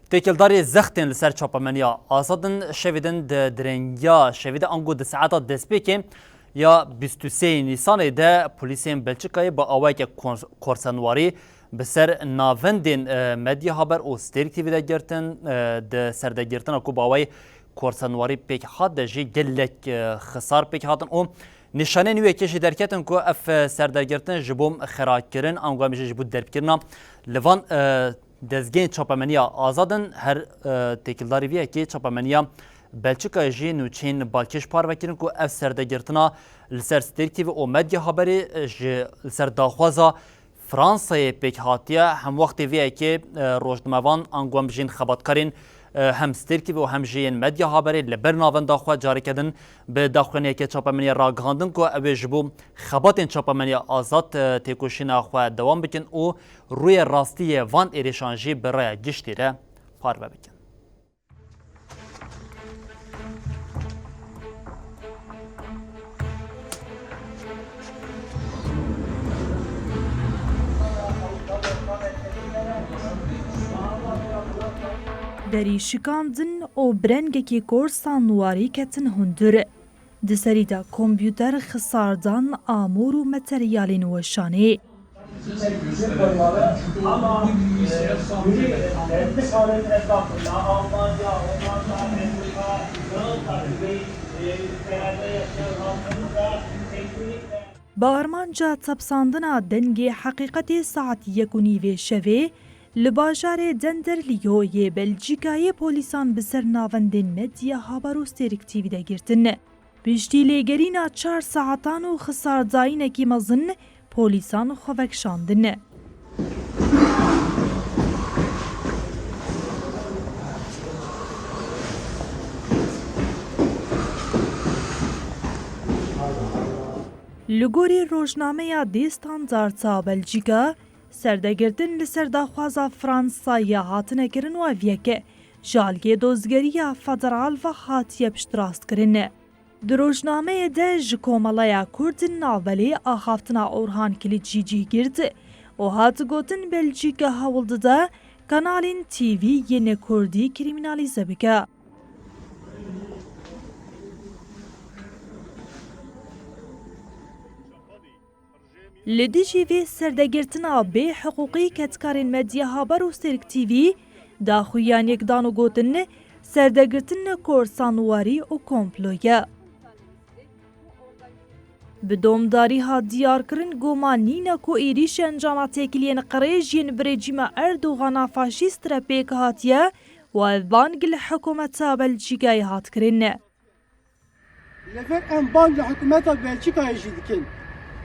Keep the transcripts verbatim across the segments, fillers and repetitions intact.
Têkildarî zextên li ser çapemeniya Azad in. Şevê din di direngiya şevê de ango di saeta destpêkê ya bîst û sê Nîsanê de polîsên Belçikayê bi awayeke kor-, korsenwarî bi ser navendên, e, Medya Haber û Stêrk T V de girtin. E, di serdegirtina ku bi awayê korsenwarî pêk hat de jî gelek, e, xisar pêk hatin û nîşaneyên wê yekê jî derketin ku ev, e, serdegirtin ji bo xerakirin, ango em jî ji bo derbkirina li van, e, dezgehên çapemeniya Azad in. Her, e, têkildarî vê yekê çapemeniya Belçikayê jî nûçeyên balkêş parve kirin ku ev serdegirtina li ser Stêrk T V û Medya Haberê, e, ji li ser daxwaza Fransayê pêk hatiye. Hem wextê vê yekê, e, rojnamevan ango em jî yên xebatkarên, e, hem Stêrk T V û hem jî yên Medya Haberê li ber navenda xwe careke din bi daxuyaniyeke çapemeniya ragihandin ku ew ê ji bo xebatên çapemeniya Azad, e, têkoşîna xwe dewam bikin û rûyê rastî yê van êrişan jî bi raya giştî re parve bikin. Derî şikandin û bi rengekî korsan warî ketin hundir. Di serî de kompûter, xisardan, amûr û materyalên weşanê. Bi armanca tepsandina dengê heqîqetê saet yek û nîvê şevê li bajarê Denderlîyo yê Belcîkayê polîsan bi ser navendên Medya Haber û Stêrk T V de girtin. Piştî lêgerîna çar saetan û xisardayînekî mezin, polîsan xwe vekişandin. Li gorî rojnameya Dê Standard a Belcîka, serdegirtin li ser daxwaza Fransa ya hatine kirin û ev yek ji aliyê dozgeriya federal ve hatiye piştrastkirin. Di rojnameyê de ji Komeleya Kurd navbelê axaftina Orhan Kiliç jî cih girt û hat gotin Belcîka hewl dide kanalên T V yên Kurdî krîmînalîze bike. Li dijî vê serdegirtina bê hiqûqî kedkarên Medya Haber û Stêrk T V daxuyaniyek dan û gotin, serdegirtin korsanwarî û komplo ye. Bi domdarî hat diyarkirin, goma nîne ku êrîş encama têkiliyên qirêj yên bi rejîma Erdogan a faşîst re pêk hatiye û ev bang li hikûmeta Belçîkayê hat kirin. Li vir em bang li hikûmeta Belçîkayê jî dikin.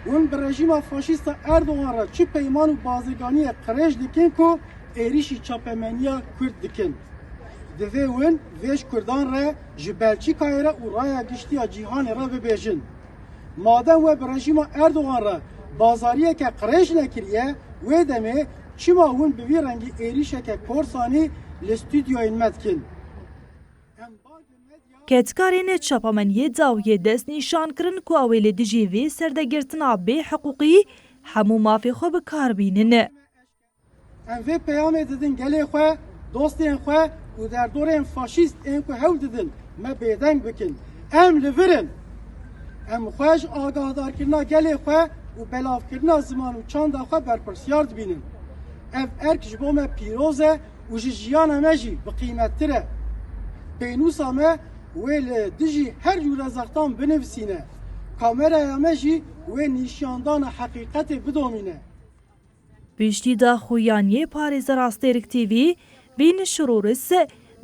Hûn bi rejîma faşîst a Erdogan re çi peyman û bazirganiyek qirêj dikin ku êrîşî çapemeniya Kurd dikin? Divê hûn vê ji Kurdan re, ji Belçîkayê re û raya giştî ya cîhanê re bibêjin. Madem we bi rejîma Erdogan re bazariyeke qirêj nekiriye, wê demê çima hûn bi vî rengî êrîşeke korsanî li stûdyoyên me dikin? Kedkarên çapemeniyê dawiyê dest nîşan kirin ku ew ê li dijî vê serdegirtina bê hiqûqî hemû mafê xwe bi kar bînin. Em vê peyamê didin gelê xwe, dostên xwe û derdorên faşîst ên ku hewl didin me bêdeng bikin. Em li vir in. Em xwe ji agahdarkirina gelê xwe û belavkirina ziman û çanda xwe berpirsiyar dibînin. Ev erk ji bo me pîroz e û ji jiyana me jî bi qîmettir e. Pênûsa me wê li dijî her cûre zextan binivîsîne. Kameraya me jî wê nîşandana heqîqetê bidomîne. Piştî daxuyaniyê parêzera Stêrk T V, Bîn Şiroris,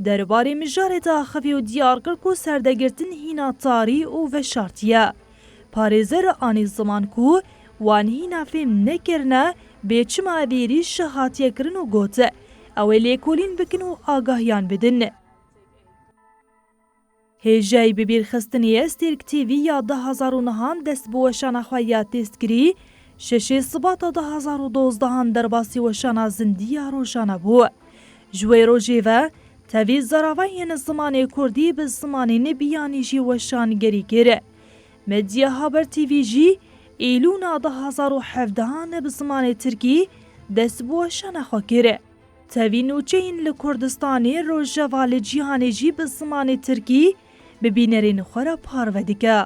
derbarê mijarê daxivî û diyar kir ku serdegirtin hîna tarî û veşartî ye. Parêzer anî ziman ku wan hîna fêm nekirine bê çima ev êrîş hatiye kirin û got, ew ê lêkolîn bikin û agahiyan bidin. Hêjayî bibîrxistinê ye, Stêrk T V ya du hezar û nehan dest bi weşana xwe ya têstkirî, şeşê Sibata du hezar û dozdehan derbasî weşana zindî ya rojane bû. Ji wê rojê ve tevî zaravayên zimanê kurdî bi zimanên biyanî jî weşangerî kir. Medya Haber T V jî Îlûna du hezar û hevdehan bi zimanê tirkî dest bi weşana xwe kir. tevî nûçeyên li Kurdistanê rojeva li cîhanê jî bi zimanê tirkî bi bînerên xwe re parve dike.